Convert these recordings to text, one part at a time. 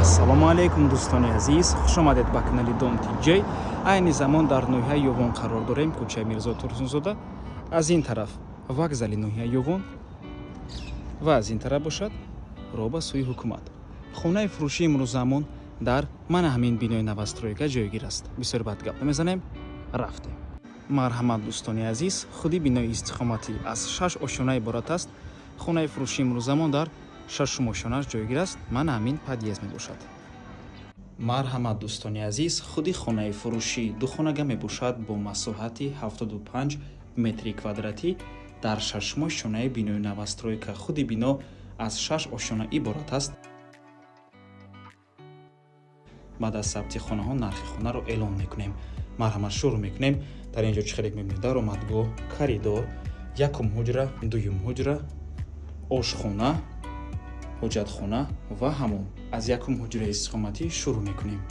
Ассалому алайкум, дӯстони азиз, хуш омадед ба канали Дом ТJ. Айни замон дар ноҳияи Ёвон қарор дорем, кӯчаи Мирзо Турсунзода. Аз ин тараф вокзали ноҳияи Ёвон ва аз ин тараф бошад роҳ ба сӯи ҳукумат. Хонаи фурӯшии имрӯзамон дар мана ҳамин бинои новостройка ҷойгир аст. Бисёр бад гап намезанем, рафтем. Марҳамат, дӯстони азиз, худи бинои истиқоматӣ аз шаш ошёна иборат аст. Хонаи фурӯшии имрӯзамон дар шашум ошёнааш ҷойгир аст. Мана ҳамин подъезд мебошад. Марҳамат, дӯстони азиз, худи хонаи фурӯшӣ духонага мебошад бо масоҳати 75 метри квадратӣ дар шашум ошёнаи бинои новостройка. Худи бино аз шаш ошёна иборат аст. Баъд аз сабти хонаҳо нархи хонаро эълон мекунем. Марҳамат, шурӯъ мекунем. Дар ин ҷо чӣ хеле мебинед: даромадгоҳ, коридор, якум ҳуҷра, дуюм ҳуҷра, ошхона, ҳоҷатхона ва ҳамом. Аз якум ҳуҷраи истиқоматӣ шурӯъ мекунем.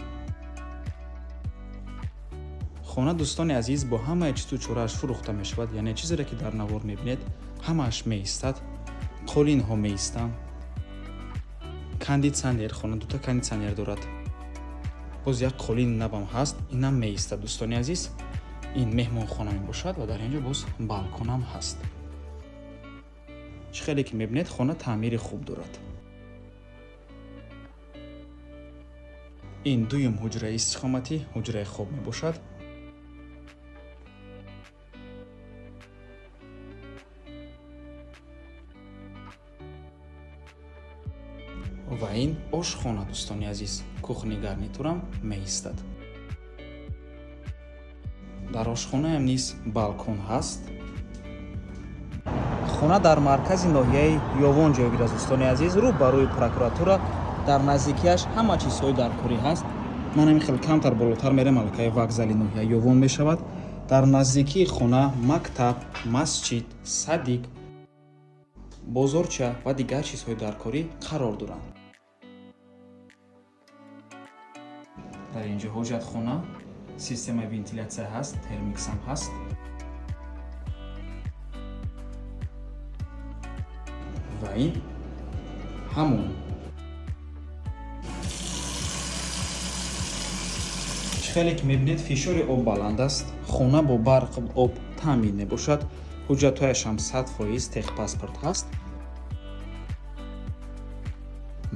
Хона, дӯстони азиз, бо ҳамаи чизу чорааш фурӯхта мешавад, яъне чизере ки дар навор мебинед, ҳамааш меистад. Қолинҳо меистанд, кондитсионер, хона дута кондитсионер дорад, боз як қолини навам ҳаст, инам меистад. Дӯстони азиз, ин меҳмонхона мебошад ва дар ин ҷо боз балконам ҳаст. Чӣ хеле ки мебинед, хона таъмири хуб дорад. Ин дуюм ҳуҷраи истиқоматӣ, ҳуҷраи хоб мебошад. Ва ин ошхона, дӯстони азиз, кухни гарнитурам меистад. Дар ошхонаам низ балкон ҳаст. Хона дар маркази ноҳияи Ёвон ҷойгир аст, дӯстони азиз, рӯ ба рӯи прокуратура. Дар наздикиаш ҳама чизҳои даркорӣ ҳаст. Ман ҳамин хел камтар болотар мерем, аллакай вокзали ноҳияи Ёвон мешавад. Дар наздикии хона мактаб, масҷид, садик, бозорча ва дигар чизҳои даркорӣ қарор доранд. Дар ин ҷо ҳоҷатхона, системаи вентилятсия ҳаст, термиксам ҳаст. Ва ин ҳамом. Чӣ хеле ки мебинед, фишори об баланд аст. Хона бо барқ, об таъмин мебошад. Ҳуҷҷатҳояш ҳам 100%, техпаспорт ҳаст.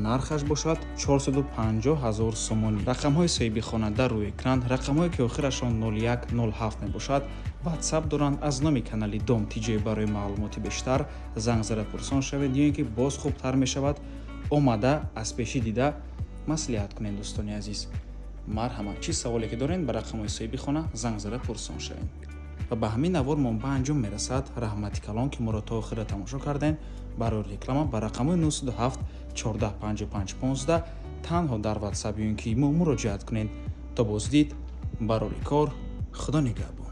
Нархаш бошад 450 ҳазор сомонӣ. Рақамҳои соҳиби хона дар рӯи экран, рақамҳое ки охирашон 0107 мебошад, ватсап доранд. Аз номи канали Дом ТJ барои маълумоти бештар занг зада пурсон шавед ё ин ки боз хубтар мешавад омада аз пешӣ дида маслиҳат кунед. Дӯстони азиз, марҳамат, чӣ саволе ки доред, ба рақамҳои соҳиби хона занг зада пурсон шавед. Ва ба ҳамин навор мо ба анҷом мерасад. Раҳмати калон, ки моро то охира тамошо кардем. Барои реклама ба рақамҳои 907 14 55 15 танҳо дар ватсап ё ин ки имо муроҷиат кунед. То боздид, барори кор, Худо нигаҳбон.